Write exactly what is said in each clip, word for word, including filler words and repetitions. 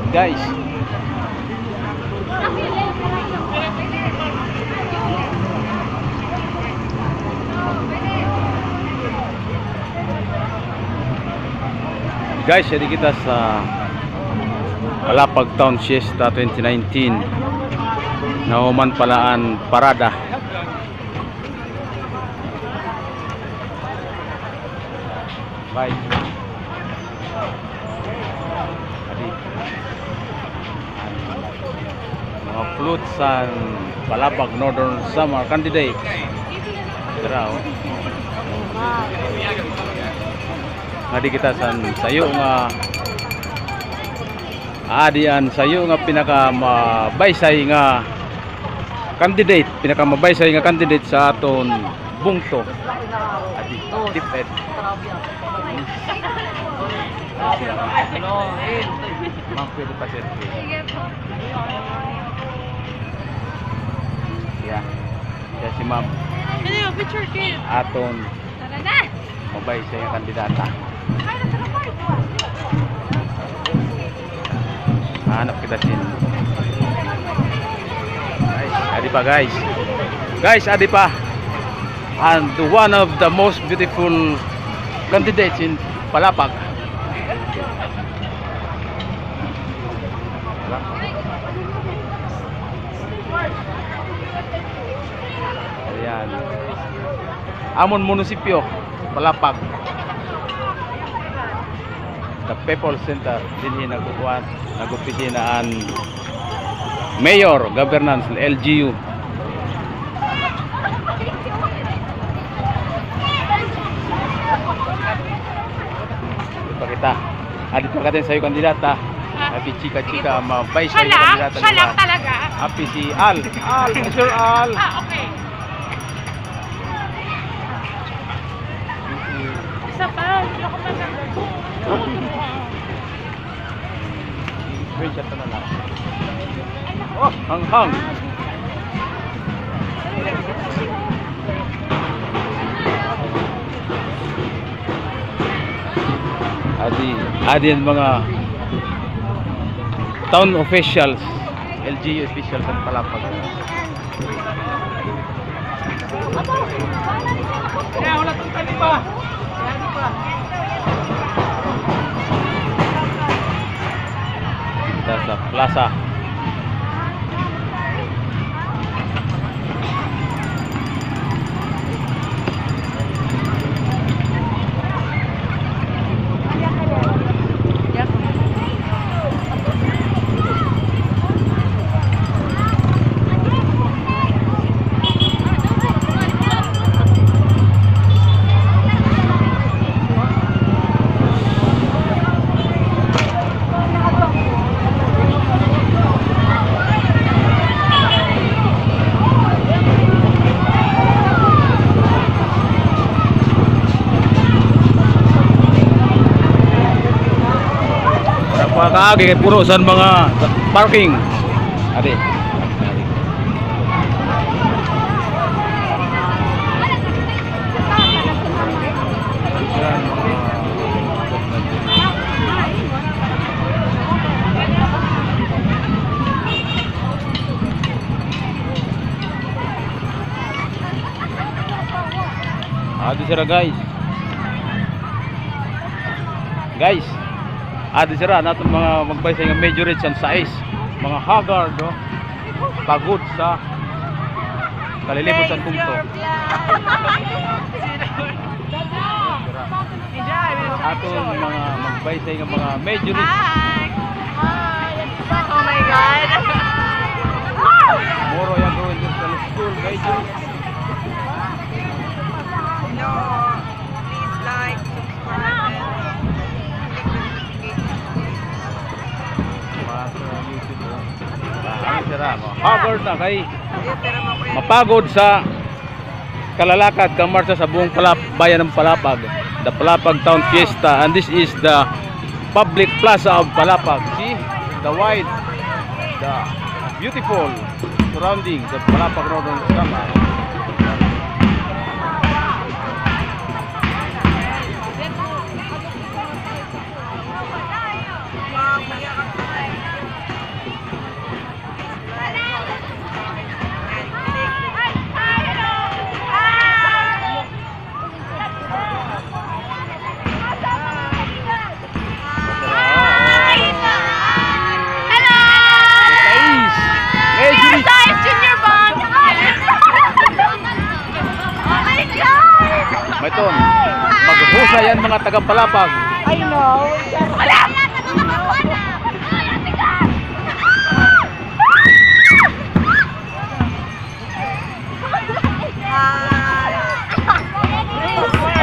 Guys. Guys, adi kita sa Palapag Town Fiesta twenty nineteen. Nahuman pa la an parada. Bye. Adi. Mga floats han Palapag Northern Samar candidates. Dira, o. Adi kita san sayo nga, adi an sayo nga pinakamabaysay nga candidate, pinakamabaysay nga candidate sa aton bungto. Adi, tip-it. Ma'am, pwede pa selfie? Sige po. Yan. Yan si ma'am. Ano yung picture, kid? Aton. Tara na. Mabaysay nga kandidata. Hanap kita sin. Guys, adi pa, guys. Guys, adi pa. And one of the most beautiful candidates in Palapag. Ayan. Amon munisipyo, Palapag. The People's Center, dinhi nagkukuan, nag-opisina an mayor, governance, L G U. Ipakita. Adi pa katin sayo kandidata. Happy chika-chika, mabaysay kandidata. Siya lang talaga. Happy si Al. Al, Sir Al. Ah, okay. Isa pa, hindi ako maganda. Screenshot ko na lang. Oh, hanghang. Adi, adi an mga town officials, L G U officials han Palapag. Kita sa plaza. Napakaagi kay puno san mga parking. Adi. Adi sira, guys. Guys, adi sira, an aton mga magbaysay nga majorates san sais. Mga haggard, no? Pagod sa kalilibot san bungto. Aton mga magbaysay nga mga majorates. Hi! Oh my God! Moro ya going to school, guys. Hello! Please like, subscribe, and click the notification bell. Mga sa YouTube, oh. Ah, ano sira, no? Haggard na kay mapagod sa kalalakad, kamartsa sa buong Palap-, bayan ng Palapag. The Palapag Town Fiesta, and this is the public plaza of Palapag. See the wide, the beautiful surrounding the Palapag Northern Samar. Mga taga Palapag. I know.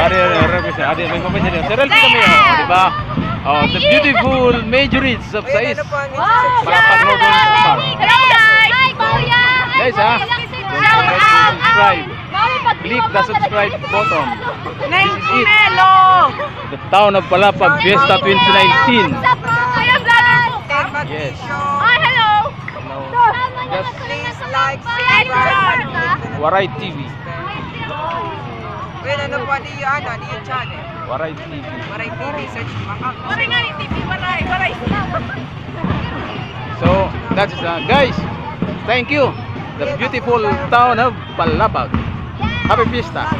Adi, adi, adi, adi, may papansin niyo. Sir Elvin kami, oh, di ba? Oh, the beautiful Majorits of Sais. Palapag, Northern Samar. Hello, guys. Hi, Kuya. Guys, ha? Don't forget to subscribe. Click the subscribe button. This is it. The Town of Palapag Fiesta twenty nineteen. Yes. Hi, hello. Hello. Just please like, subscribe. Waray T V. Well, ano po, ano yung, ano, ano yung channel? Waray T V. Waray T V, search mo. Waray nga ni T V, Waray, Waray. So, that is, uh, guys, thank you. The beautiful town of Palapag. Happy Fiesta.